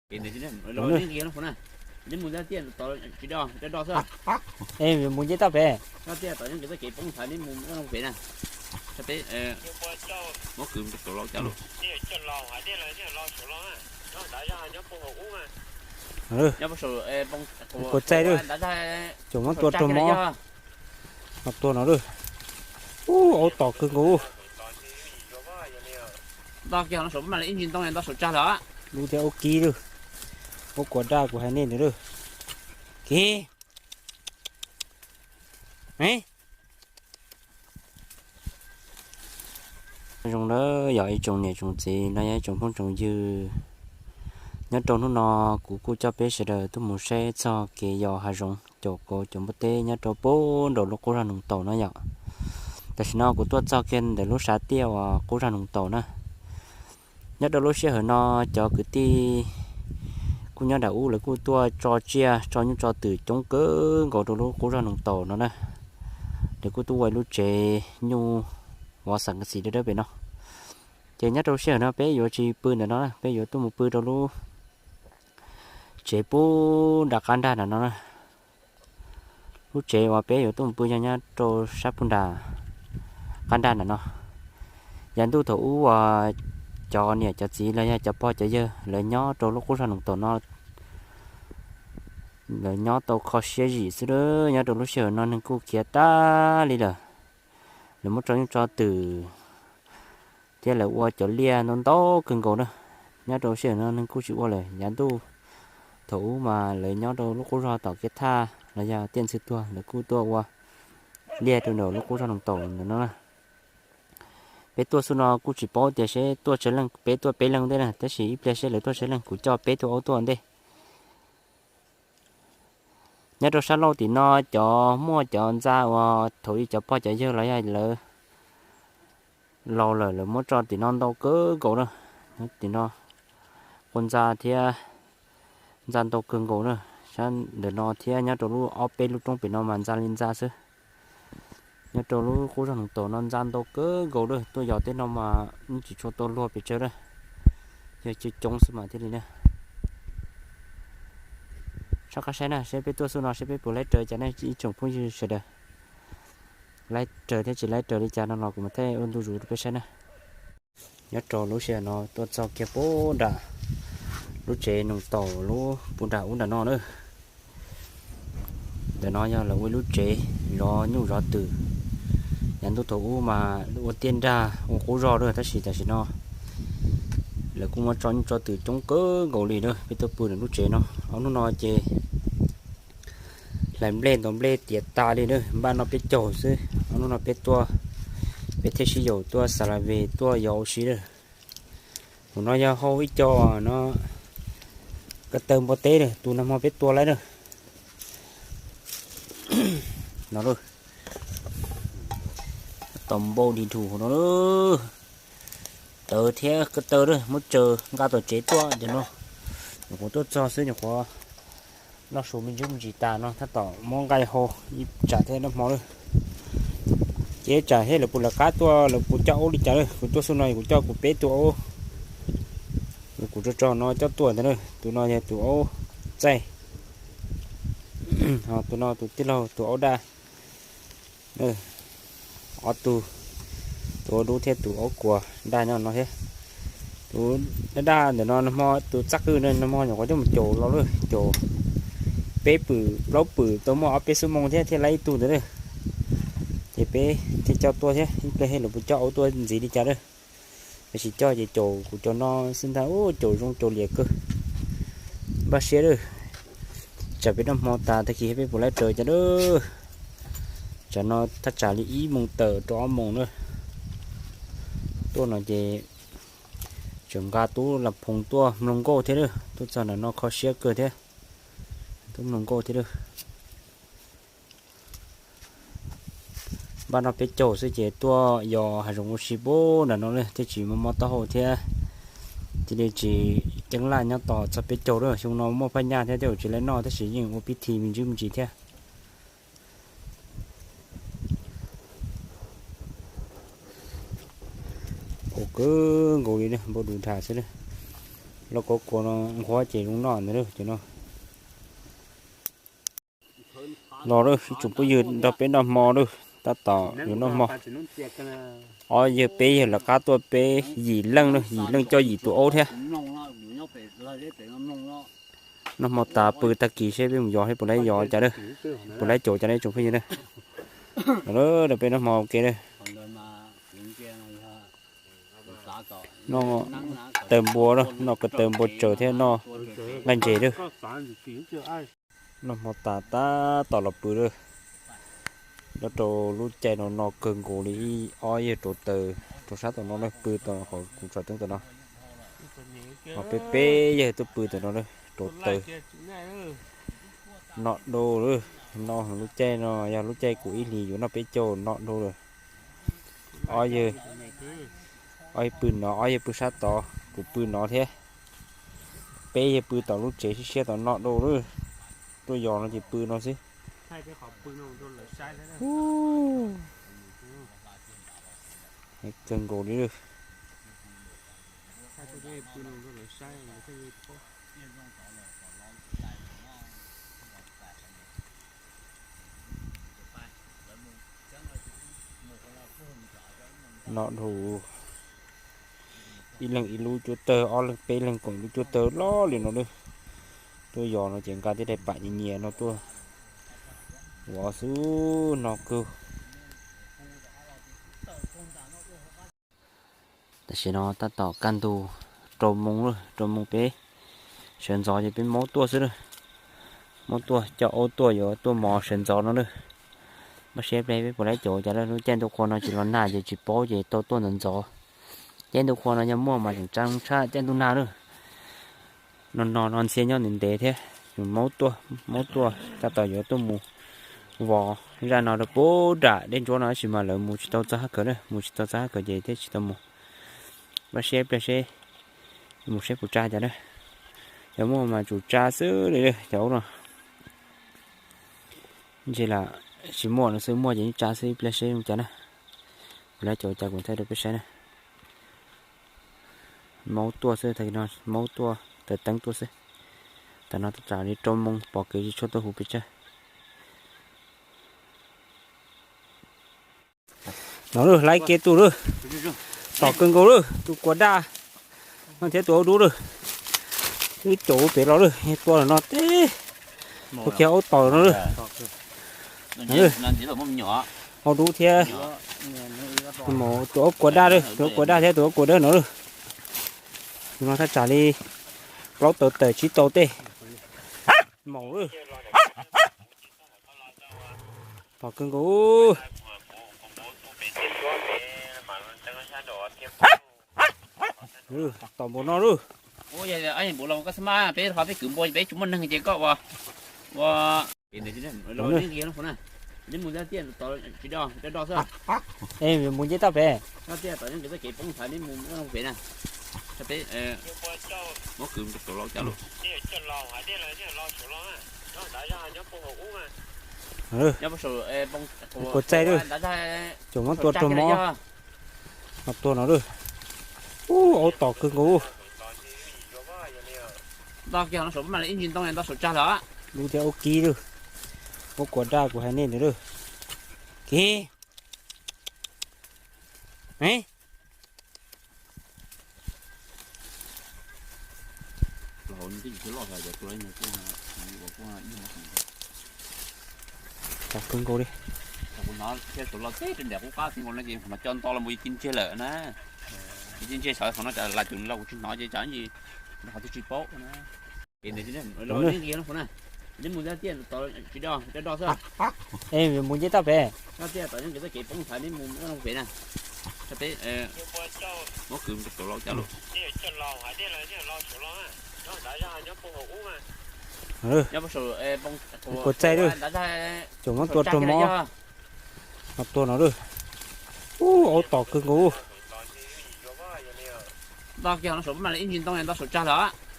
Mus nce toj pem. Kua txaij lawm, cov muab tua rau mov no tuaj no lawm. Ub, aub tom kawg nkaus. Lub thiab aub kib lawm. Aub kuas daj kuv hais nej ntawd lawm. Kiv. Zoo nawb yog ib tsoom niam tsoom txiv los yog ib tsoom phooj tsoom ywg, nyob rau hnub no kuv kuj coj peb sawv daws tuaj mus saib txog kev yos hav zoov caum kauv caum npua teb nyob rau puag nraum lub qub zog Noog Taus no yom. Tam sim no kuv tuaj txog kiag ntawm lub sav tiaj uas qub zog Noog Taus na. Nyob rau lub sij hawm no cov kwv tij kuj nyob nram ub lawv kuj tuaj tso tsiaj tso nyuj tso twm coob kawg nkaus rau lub qub zog Noog Taus no na. Lawv kuj tuaj ua lub tsev nyuj vov xeem ka xim dawb dawb pem no. Ces nyob rau sij hawm no peb yuav tsis pw ntawm no na, peb yuav tuaj mus pw rau lub tsev puag nram qab nrag ntawm no na. Lub tsev uas peb yuav tuaj mus pw yog nyob rau sab puag nram qab nrag ntawm no. Yav ntuj thaum ub uas cov niam cov txiv los yog cov pog cov yawg lawv nyob rau lub qub zog Noog Taus no, lawv nyob tau kho siab zim xwb. Nyob rau lub sij hawm no neeg kuj khiav tag li lawm. Lawv muab tso nyuj tso twm thiab lawv ua cov liaj ntau ntau kawg nkaus na. Nyob rau sij hawm no neeg kuj tsis ua lawm. Yav ntuj thaum ub mas lawv nyob rau lub qub zog tom kiab thaj los yog tiaj ntxhw tuag lawv kuj tuaj ua liaj rau nraum lub qub zog Noog Taus ntawm no na. Peb tuaj xub no kuj tsis paub tias seb tuaj tsawg leej, peb tuaj peb leeg ntej na, tab sis ib pliag seb lawv tuaj tsawg leej kuv coj peb tug aub tuaj ntej. Nyob rau sab laug tim no cov muaj cov ntxa uas thaum ub cov pog cov yawg los yog lawv laus lawm lawv muab tso tim no ntau kawg nkaus na. Tim no quav ntxa thiab ntxa ntau kawg nkaus na. Sab ntawm no thiab nyob rau lub ob peb lub roob pem no mas ntxa li ntxa xwb. Nyob rau lub qub zog Noog Taus no ntxa ntau kawg nkaus lawm, tuaj yos tej no mas yeej tsis tshua tau luag pes tsawg lawm, yog coob coob xwb mas thiaj li na. Soj qab saib na, seb peb tuaj xub no seb peb puas laib raws li cas na ib tsoom phooj ywg sawv daws. Laib raws thiab tsis laib raws li cas no los kuv mam thaij ua ntu zus rau peb saib na. Nyob rau lub sij hawm no tuaj txog kiag puag nram lub tsev Noog Taus lub puag nram ub nram no na. Ntawm no yog lawv ua ib lub tsev zov nyuj zov twm. Yav ntuj thaum ub mas ua tiaj nrag ua qub zog lawm tab sis tam sim no lawv kuj muab tso nyuj tso twm coob kawg nkaus li na. Peb tuaj pw ntawm lub tsev no ob hnub no ces hlais nplej ntaus nplej tiav tas li na, npaj noj peb caug xwb. Ob hnub no peb tuaj, peb thiaj sib yaum tuaj xa la ve tuaj yos ua si lawm. Hauv no yog hau ib co no ko taw npua teb na, tus nag hmo peb tua lawm na. No lawm, tau npau dis dhus hauv no lawm. Tawv thiab ko taw lawm, muab tsaws nqa tom tsev tuaj cov no. Nyuam qhuav tuaj txog xwb nyuam qhuav noj su me ntsis me ntsis tas no tab tom muab nqaij hau ib tsam thiab noj hmo lawm. Ces tsam thiab lawv puas lawv qab tuaj lawv puas coj aub li cas lawm. Kuv tuaj xub no kuv coj kuv peb tug aub, kuv tso tso no coj tuaj ntag na. Tus no yog tus aub txaij, ho tus no tus tij laug tus aub daj. Ob tug, tus aub dub thiab tus aub kuas daj nyob no thiab. Tus daj daj ntawm no nag hmo tus txaj qwj nag hmo nyuam qhuav coj mus caum los lawm, caum peb pwm plaub pwm tau muaj ob peb xuab moos thiab thiaj laib ib tug ntawd lawm. Ces peb thiaj coj tuaj thiab ib pliag thiaj lawv puas coj aub tuaj ntxiv li cas lawm. Tab sis coj ces caum kuv cov no xwb ntag, ub caum zoo caum liam kawg. Npaj siab lawm, tsam peb noj hmo tas tag kis peb puas laib raws cas lawm. Tsam no thaj tsam li ib moos tawm rau ob moos na. Tuaj no ces tseem nqa tub las phoos tuaj mloog nkauj thiab lawm, tuaj txog nram no kho siab kawg thiab, tub mloog nkauj thiab lawm. Npaj noj peb caug xwb ces tuaj yos hav zoov ua si puag nram no lawm thiaj tsis mob mob taub hau thiab. Cia li tsis ceeb laj nyob tos txog peb caug lawm, xyoo no muaj phaj nyaj thiab tej zaum tsis laib noj tab sis yeej ua pib thi me ntsis me ntsis thiab. Ua kawg nkaus li na, npau dus dhas xwb na. Lub kauv kuav no nqhuab ces zoo noj ntag lawm ces no. Los lawm ib tsoom phooj ywg, nrog peb noj hmo lawm, tab tom yuav noj hmo. Ob yawg peb yawg lawv qab tuaj peb yim leej lawm, yim leej coj yim tus aub thiab. Noj hmo tas pw tag kis seb peb mus yos thiab puas laib yos cas lawm, puas laib caum cas lawm ib tsoom phooj ywg lawm. Los lawm, peb noj hmo ua ke lawm. Noj taws npua lawm, noj ko taw npua tsaws thiab noj nqaij ntses lawm. Noj hmo tas tab tom los pw lawm. Nyob rau lub caij no no kawg nkaus li, ib ob yawg rauv taws rau sab tom no lawm, pw tom qhov kuv tsom teeb tom no. Ho peb peb yawg tuaj pw tom no lawm rauv taws. Noj dua lawm, no lub caij no yog lub caij kuv ib hlis yuav noj peb caug, noj dua lawm. Ob yawg, ob yawg pw no, ob yawg pw sab tod, kuv pw no thiab. Peb yawg pw tom lub tsev siab siab tom, noj dua lawm. Tuaj yos no ces pw no xwb. Kawg nkaus li lawm. Noj dua, ib leeg ib lub cuab tawg, ob leeg peb leeg koom lub cuab tawg loj li no lawm. Tuaj yos no ces nqa tej daim pam nyias nyias no tuaj ua xwb no kawg. Tam sim no tab tom kaj ntug rau moos lawm, rau moos peb sawv ntxov ces peb maub tuaj xwb lawm. Maub tuaj, coj aub tuaj yuav tuaj mos sawv ntxov no lawm. Npaj siab pliag peb puas laib caum cas lawm, lub caij ntuj qhua no tsis los nag ces tsis paub ces tau tuaj ntxov ntxov. Caij ntuj qhua no yog muaj mas tseem tsa zoo tshaj caij ntuj nag lawm. No no no ntxhiab nyob ntev ntev thiab, maub tuaj, maub tuaj tab tom yuav tuaj mus vov zaj no rau puag nram dej ntsuab no tab sis mas lawv mus tsis tau txog hab kawg na, mus tsis tau txog hab kawg ces thiaj tsis tau mus. Npaj siab pliag seb mus seb puas tsa cas na. Yog muaj mas tsum tsa xwb li cov aub no. Ntshe lam tsis muaj no xwb, muaj ces yeej tsa xwb, ib pliag seb zoo cas na. Kuv lawv caum cas kuv thaij rau peb saib na. Maub tuaj xwb, tag kis no maub tuaj taws teeb tuaj xwb. Tam no tab tsam li rau moos pom kev tsis tshua tuaj huv pes tsawg. No lawm, laib kiag tus lawm. Tom kawg nkaus lawm, tus kuas daj no thiab tus aub dub lawm. Wb caum pem los lawm, tua lawm no teb. Tua kiag aub tom no lawm. Aub dub thiab, tus aub kuas daj lawm, tus aub kuas daj thiab tus aub kuas dawb no lawm. Tus no thaj tsam li plaub tau tawm tsib tau tej. Maum lawm. Tom kawg nkaus. Tom npaum no lawm. Peb qhov peb kwv npua peb tsis muaj neeg ces koj ua, ua mus nce toj pem. Kuas txaij lawm, tseem muab tua rau mob. Ho tua no lawm. Ub, aub tom kawg nkaus. Lub thiab aub kib lawm. Aub kuas daj kuv hais nej ntawd lawm. Kiv. Tom kawg nkaus li. Kuv hnov thiab tus los teb rau nram qub qab xwb nkaus no ces mas co nto los mus ci ntsiag lawm na. Ci ntsiag xyov qhov no cas lam cum los kuv tsis hnov ces tsam ib qhov twg tsis paub na. Mus nce toj pem. Kuas txaij lawm, tseem muab tua rau mob. Ho tua no lawm. Ub, aub tom kawg nkaus.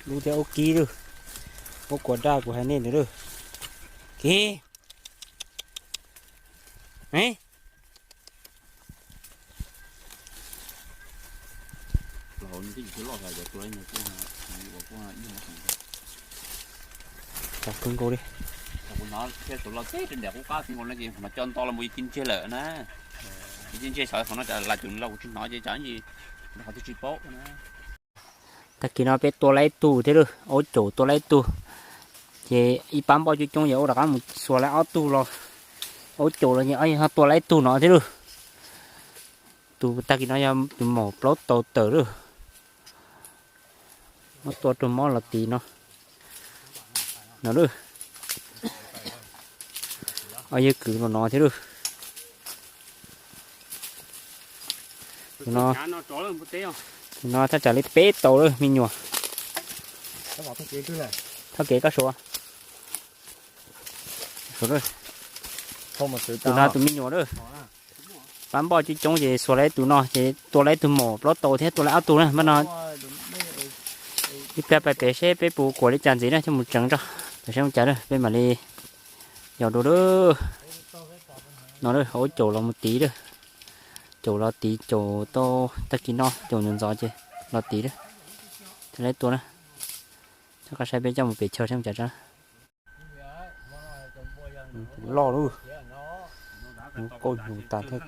Lub thiab aub kib lawm. Aub kuas daj kuv hais nej ntawd lawm. Kiv. Tau kawg nkaus li. Kuv hnov thiab, tus los teb rau nram qub qab xwb nkaus no ces qhov no coj nto los mus ci ntseg lawm na. Ci ntseg xyov qhov no cas lam cum los kuv tsis hnov ces tsam ib qhov twg tsis paub na. Tag kis no peb tua laib tug thiab lawm, aub caum tua laib tug. Ces ib pab npoj coob coob ces aub rov qab mus xuas laib ob tug los, aub caum los ces ho tua laib tug no thiab lawm. Tus tag kis no yog tus maum plaub tau tawm lawm. Muab tua rau mob los tid no. No lawm. Ob yawg kwv los no thiab lawm. Tus no, tus no thaj tsam li peb tau lawm me nyuam. Thoj kev koj suav. Suav lawm. Tus no tus me nyuam lawm. Pab npoj coob coob ces xuas laib tus no ces tua laib tus maum plaub tau thiab tua laib ob tug na mas no. Ib pliag pais pem seb peb puas kuam li cas ntxiv na coj mus tseev tso. Pem seb ua cas lawm peb mam li yos dua lawm. No lawm, aub caum los mus tid lawm. Caum los tid, caum tau tag kis no caum ntxov ntxov ces los tid lawm. Thiaj li tua na. Txhob qab saib peb coj mus pem chaw seb ua cas tso. Tus loj lawm. Hnub kauj hnyuv tas thiab,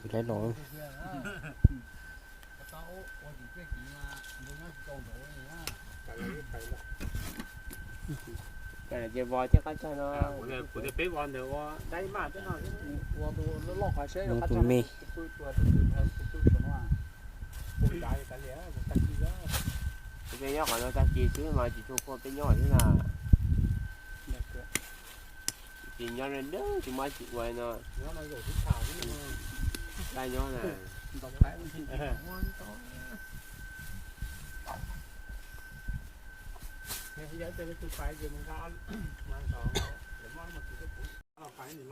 tus laib los lawm. Tus me, nyob qhov no tag kis xwb mas tsis tshua quaj peb nyob xwb na. Tsis nyob deb tsis muaj tsis ua no. Nyob na.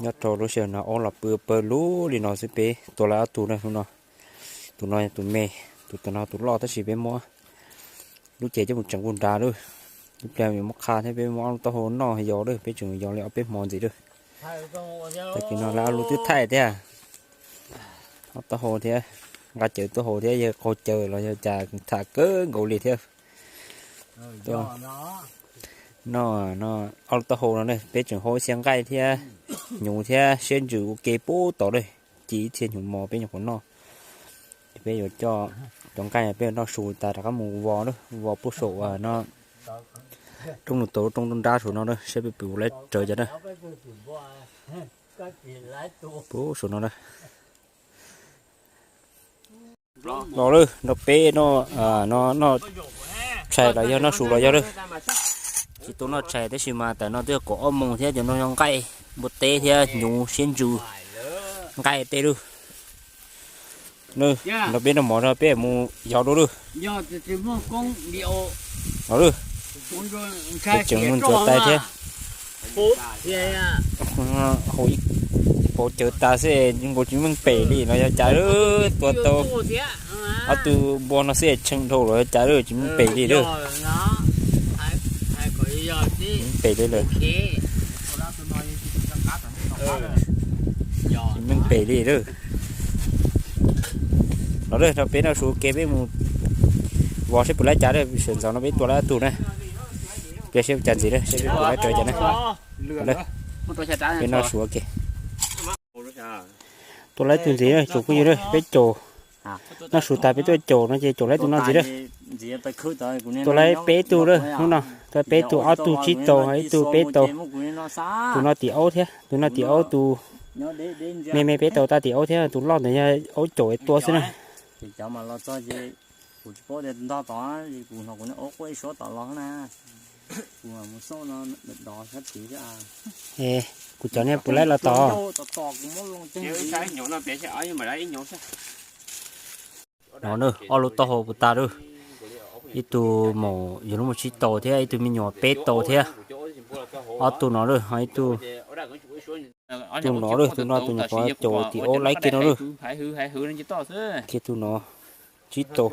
Nyob rau lub sij hawm no aub los pw pawg lug li no xwb, peb tua laib ob tug na hnub no. Tus no yog tus me, tus, tus no tus loj tab sis peb muab lub cev coj mus tseev puag nrad lawm. Ib pliag yuav muab qha thiab peb muab ob lub taub hau noj yos lawm, peb tseem yos li ob peb hmo ntxiv lawm. Tag kis no lawv ob lub twb thaij thiab, ob taub hau thiab, nqa cawv taub hau thiab yawg qaug cawv los yog cas tham kawg nkaus li thiab. Noj, no, ob lub taub hau no ne peb tseem hau ib txhia nqaij thiab hnyuv thiab siab ntsws ua ke pub tod lawm, ci ib txhia hnyuv mos peb nyuam qhuav noj. Ces peb yuav coj cov nqaij peb yuav noj su tas rov qab mus vos lawm, vos pub saum no, roob nws tau roob nrab saum no na, saib peb puas laib rawv cov na. Pub saum no na. Los lawm, nrog peb noj, noj tshais los yog noj su los yog lawm. Tsis tau noj tshais tab sis mas tam no twb yog kaum ob moos thiab, cov no yog nqaij, npua teb thiab hnyuv siab ntsws, nqaij tej lawm. Nrog peb noj mov no peb mus yos dua lawm. Los lawm, peb tseem mus ntxuav tais thiab. Hau ib pob cawv tas xwb nkaus tsis meej pem li los yog cas lawm, tua tau ob tug npua no xwb tshee dhau los yog cas lawm, tsis meej pem li lawm. Tsis meej pem li lawm. Tsis meej pem li lawm. Los lawm, nrog peb noj su ke peb mus vos seb puas laib cas lawm, sawv ntxov no peb tua laib ob tug na. Pliag seb ua cas ntxiv lawm, seb peb puas laib rawv cas na. Peb noj su ke. Tua laib tug ntxiv na tsoom phooj ywg na, peb caum, noj su tas peb tuaj caum no ces caum laib tus no ntxiv na. Tua laib peb tug lawm hnub no, tua peb tug, ob tug tsib tau, ib tug peb tau. Tus no tim aub thiab, tus no tim aub, tus me me peb tau tas tim aub thiab, tus loj ntawd yog aub caum tua xwb na. Kuv cov niag puas laib los tod. No na, ob lub taub hau puas tas lawm. Ib tug maum yog lub muaj tsib tau thiab, ib tug me nyuam peb tau thiab. Ob tug no lawm, ho ib tug, tus no lawm, tus no tus nyuam qhuav caum tim aub laib kiag no lawm. Kiag tus no tsib tau,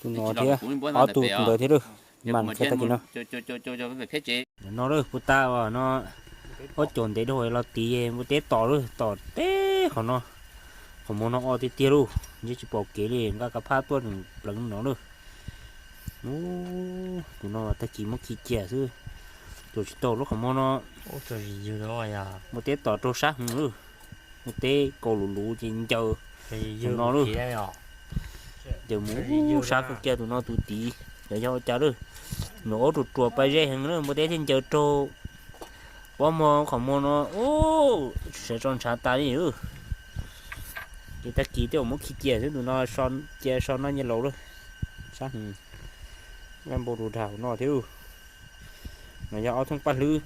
tus no thiab, ob tug ntawd thiab lawm. Mas thiab tag kis no. No lawm puas tas no, ob caum ntev dhau los tid npua teb tom lawm, tom teb qhov no. Qhov muag no o tiag tiag lauj, ntshe tsis pom kev li, nqa kab phab tuaj pleev no lawm. Tus no tag kis muab khi cia xwb, tuam tsis tau lub qhov muag no. Npua teb tom rau sab hwv lawm, npua teb kaus luv luv ces ncaws tus no lawm. Ncaws mus sab kawg kiag tus no tus tid, yog ua cas lawm. Nyuam qhuav ruam ruam pas ze heev lawm npua teb thiaj ncaws raug pob muag qhov muag no, sawv tso ntshav tas li lawm. Ces tag kis tej zaum muab khi cia xwb, tus no cia so noj nyiaj laus lawm. Sab hwv, nqaij npua du dham hauv no thiab. No yog ob thooj paj hlwb.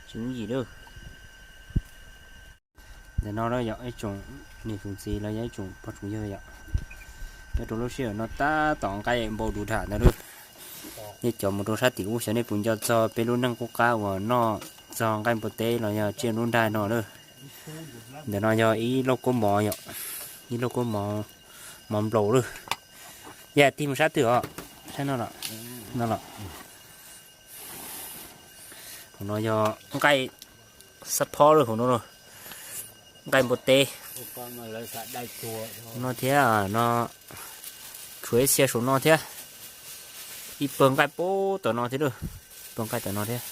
Tsis muaj yim lawm. Ntawm no yog ib tsoom niam tsoom txiv los yog ib tsoom pog tsoom yawg yom. Nyob rau lub sij hawm no tab tom nqaij npua du dham ntawd lawm. Nej cov mus rau sab tim ub xyov nej puas nco txog peb lub neej qub qab uas noj txog nqaij npua teb los yog tsiaj lub nrag no lawm. Ntawm no yog ib lauj kaub mov yom, ib lauj kaub mov, mov nplaum lawm. Yam tig mus sab twg os, sab no los, no los. Hauv no yog nqaij xab phob lawm, hauv no, nqaij npua teb no thiab no, tshuav ib txhia saum no thiab. Ib pawg nqaij puag tom no thiab lawm, pawg nqaij tom no thiab.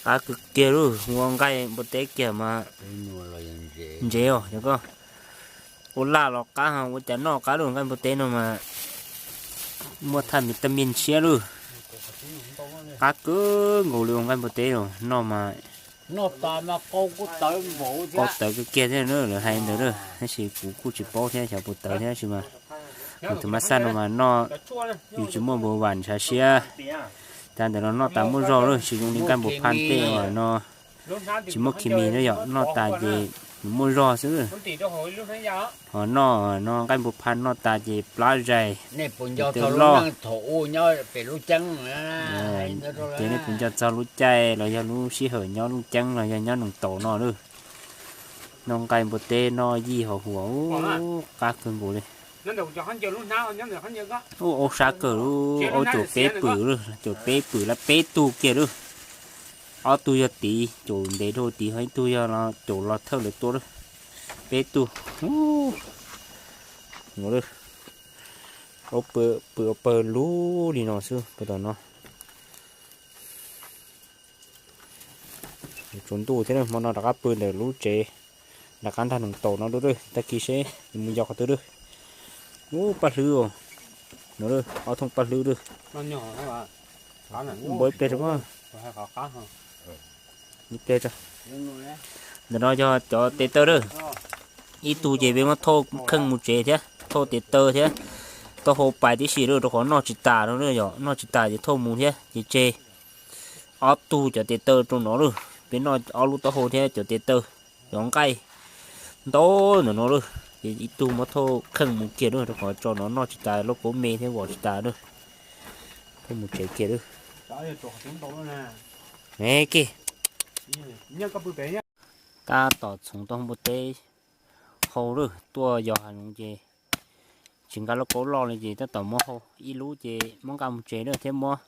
Qab kawg kiag lawm, ua nqaij npua teb kiag mas ntsev os cov koj. Ua laj los qab, ua cas noj qab lawm, nqaij npua teb no mas muaj thaj vitamin tshiab lawm. Qab kawg nkaus li ua nqaij npua teb no mas qau tawv kawg kiag thiab lawm, lawv hais ntawd lawm, tab sis kuv kuj tsis paub thiab, xyov puas tawv thiab tab sis mas tus mab xaj no mas noj yus tsis muaj npau vam ntshav siab. Tag ntawd los noj tas muaj zog lawm, tsis zoo li nqaij npua phaj tej uas no tsis muaj khi mis na yom, noj tas ces nws muaj zog xwb. Ho noj no nqaij npua phaj noj tas ces plab zais, tawv loj. Ces nej puas nco txog lub caij los yog lub sij hawm nyob Looj Ceeb los yog nyob Noom Taus no lawm, noj nqaij npua teb noj yij hos huas, qab kawg nkaus li. Ub, aub sab kawg lub, aub caum peb pwm lawm, caum peb pwm lawm, peb tug kiag lawm. Ob tug yog tid caum ntev dhau tid, ho ib tug yog caum los thawj lawv tua lawm. Peb tug. Aub pw pawg lug li no xwb puag tom no. Tsaus ntuj thiab, hmo no rov qab pw ntawm lub tsev, rov qab nrog Noom Taus no dua lawm, tag kis seb nws mus yos qhov twg lawm. Ub, paj hlwb os, no ob thooj paj hlwb lawm. Npau ib pliag tso, ib pliag tso. Ntawm no yog cov tes taw lawm. Ib tug ces peb muab thauj kheej mus tsev thiab, thauj tes taw thiab, taub hau pais tib si lawm rau qhov noj tsis tas no yom, noj tsis tas ces thauj mus thiab ces tseg. Ob tug cov tes taw rau no lawm, peb noj ob lub taub hau thiab cov tes taw, cov nqaij ntau ntawm no lawm, ces ib tug muab thauj kheej mus kiag lawm rau qhov tso no noj tsis tas, lauj kaub me thiab vom tsis tas lawm. Thauj mus tsev kiag lawm. Kiag, tab tom txhoov tau npua teb hau lawm, tuaj yos hav zoov ces tsis nqa lauj kaub loj li ces tab tom muab hau ib lub ces muab nqa mus tsev lawm thiab muab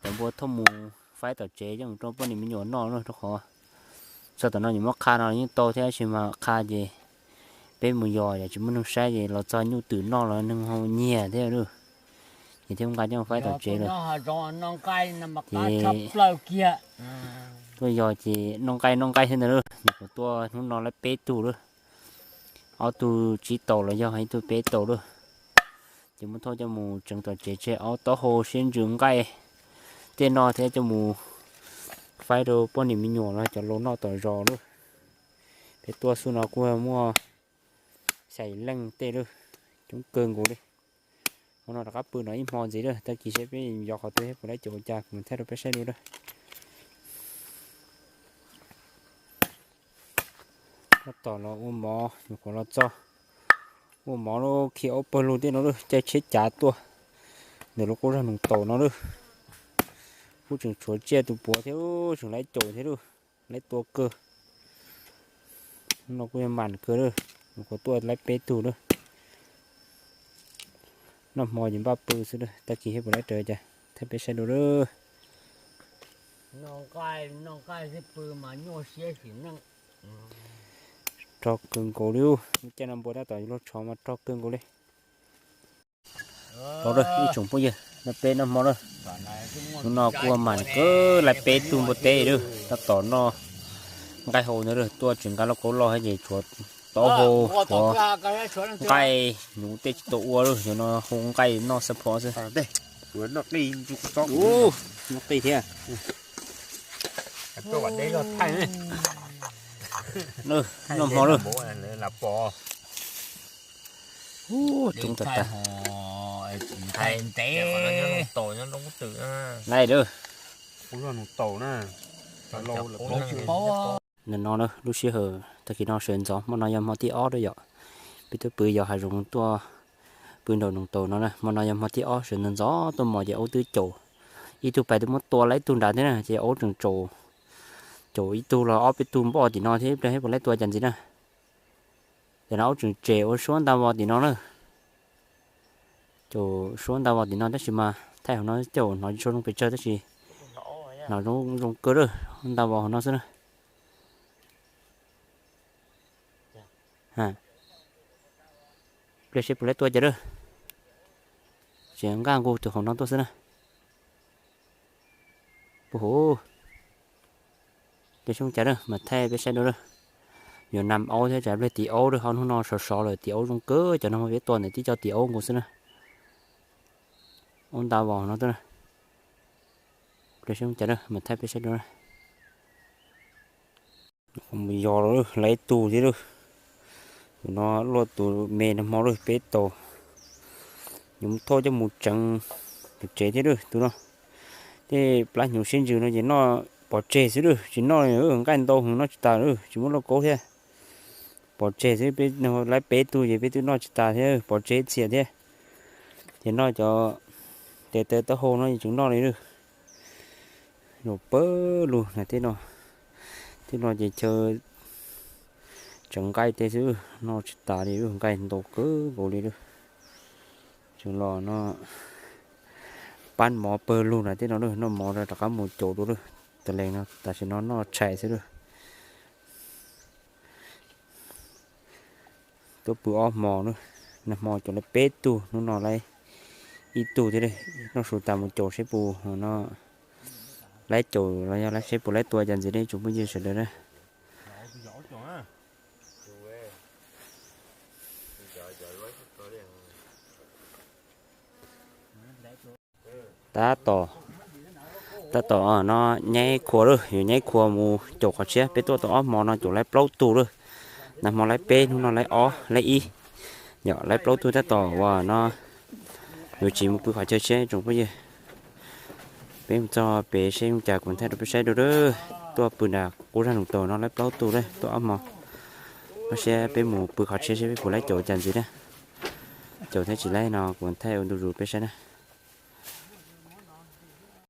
cov npua thauj mus faib tom tsev coj mus rau poj niam me nyuam noj lawm rau qhov txog tom no ces muab qha no yeej tau thiab, tab sis mas qha ces peb mus yos yom tsis muaj neeg saib ces los txog nyuj twm noj los neeg hau nyiag thiab lawm. Ces thiaj nqa coj faib tom tsev lawm. Ces tuaj yos ces noj nqaij noj nqaij thiab ntag lawm, nyuam qhuav tuaj hnub no lawm peb tug lawm. Ob tug tsib taus los yog ib tug peb taus lawm. Ces muab thauj coj mus tseev tom tsev tseg, aub taub hau siab ntsws nqaij tej no thiab coj mus faib rau poj niam me nyuam los cov laus noj tom zos lawm. Peb tuaj xub no kuj muaj xya yim leej tej lawm, coob kawg nkaus li. Hmo no rov qab pw no ib hmo ntxiv lawm, tag kis seb peb yos qhov twg thiab puas laib caum ua cas kuv mam thaij rau peb saib dua lawm. Tab tom los ua mov, nyuam qhuav los txog ua mov lawm, khi aub pawg lug tej no lawm, caij tsheb cav tuaj ntawm lub qub zog Noom Taus no lawm. Kuj tseem tshuav tsiaj tus puav thiab, tseem laib caum thiab lawm, laib tua kawg. No kuj yog mam kawg lawm, nyuam qhuav tuaj laib peb tug lawm. Noj hmo ces npaj pw xwb lawm, tag kis thiab puas laib raws cas thaij peb saib dua lawm. Noj nqaij thiab pw mas nyuaj siab sim neej. Rog kawg nkaus li, lub caij no npua tab tom yuav luag tshov mas rog kawg nkaus li. Los ib tsoom phooj ywg, noj peb noj hmo lawm. Hnub no kuj mam kawg lawv peb tug npua teb lawm, tab tom noj nqaij hau ntawd lawm, tuaj tsis nqa lauj kaub loj thiab ces tshuav taub hau, tshuav nqaij hnyuv tej tsis tau ua lawm, cov no hu nqaij noj xab phom xwb. Noj qij thiab. Noj hmo lawm. Coob tas tas. Lawm. Nim no lub sij hawm tag kis no sawv ntxov, hmo no yog hmo thib ob lawm yom. Peb twb pw yos hav zoov tuaj pw nraum noog taus no na, hmo no yog hmo thib ob sawv ntxov ntxov tuaj mos ces aub twb caum ib tug pais twb muab tua lawm ib tug nrad thiab na, ces aub tseem caum, caum ib tug los ob peb tug npoj tim no thiab, ib pliag seb puas laib tua cas ntxiv na. Ces no aub tseem tsem ua suab nta vos tim no na. Caum suab nta vos tim no tab sis mas thaij hauv no caum hnov tsis tshua zoo pes tsawg tab sis hnov zoo zoo kawg lawm, nta vos hauv no xwb na. Pliag seb puas laib tua cas lawm. Tsis nqaj nqug tus hauv no tuaj xwb na. Puag huv. Pliag seb cas lawm mas thaij peb saib dua lawm. Yuav nam aub thiab tsam pliag tiv aub lawm, ho hnub no sov sov lawm tiv aub zoo kawg, cov no mas peb tua ntawm tib co tiv aub nkaus xwb na. Aub nta vos no tuaj na. Pliag seb cas lawm mas thaij peb saib dua na. Mus yos los lawm, laib tug thiab lawm. Tus no luaj tus me nag hmo lawm peb tau. Yuav mus thauj coj mus tseev pem tsev thiab lawm tus no. Tej plab hnyuv siab ntsws no ces noj pov tseg xwb lawm, tsis noj, nqaij ntau heev noj tsis tas lawm, tsis muaj lauj kaub thiab. Pov tseg xwb, peb laib peb tug ces peb twb noj tsis tas thiab, pov tseg txhia thiab. Ces noj cov tes taw taub hau no tseem noj li lawm. Zaum pawg lug na tej no, tej no ces chaw tseev nqaij tej xwb, noj tsis tas li, nqaij ntau kawg nkaus li lawm. Tseem los no pab mov pawg lug na tej no lawm, noj mov rov qab mus caum dua lawm. Tas lees no tam sim no noj tshais xwb lawm. Tuaj pw ob hmo na, nag hmo caum laib peb tug, hnub no laib ib tug thiab. Noj su tas mus caum seb puas no, laib caum los yog laib seb puas laib tua cas ntxiv li tsoom phooj ywg sawv daws na. Tab tom, tab tom no nyaib khua lawm, yuav nyaib khua mus caum qhov tshiab. Peb tuaj tau ob hmo no caum laib plaub tug lawm. Nag hmo laib peb, hnub no laib ob, laib ib. Yog laib plaub tug tab tom uas no yuav tsis mus pw qhov chaw tshiab tsoom phooj ywg. Peb mus txog pem seb zoo cas kuv thaij rau peb saib dua lawm. Tuaj pw nram qub zaj noog taus no laib plaub tug lawm, tuaj ob hmo. Ob seb peb mus pw qhov tshiab seb peb puas laib caum cas ntxiv na. Caum thiab tsis laib no kuv thaij ua ntu zus peb saib na.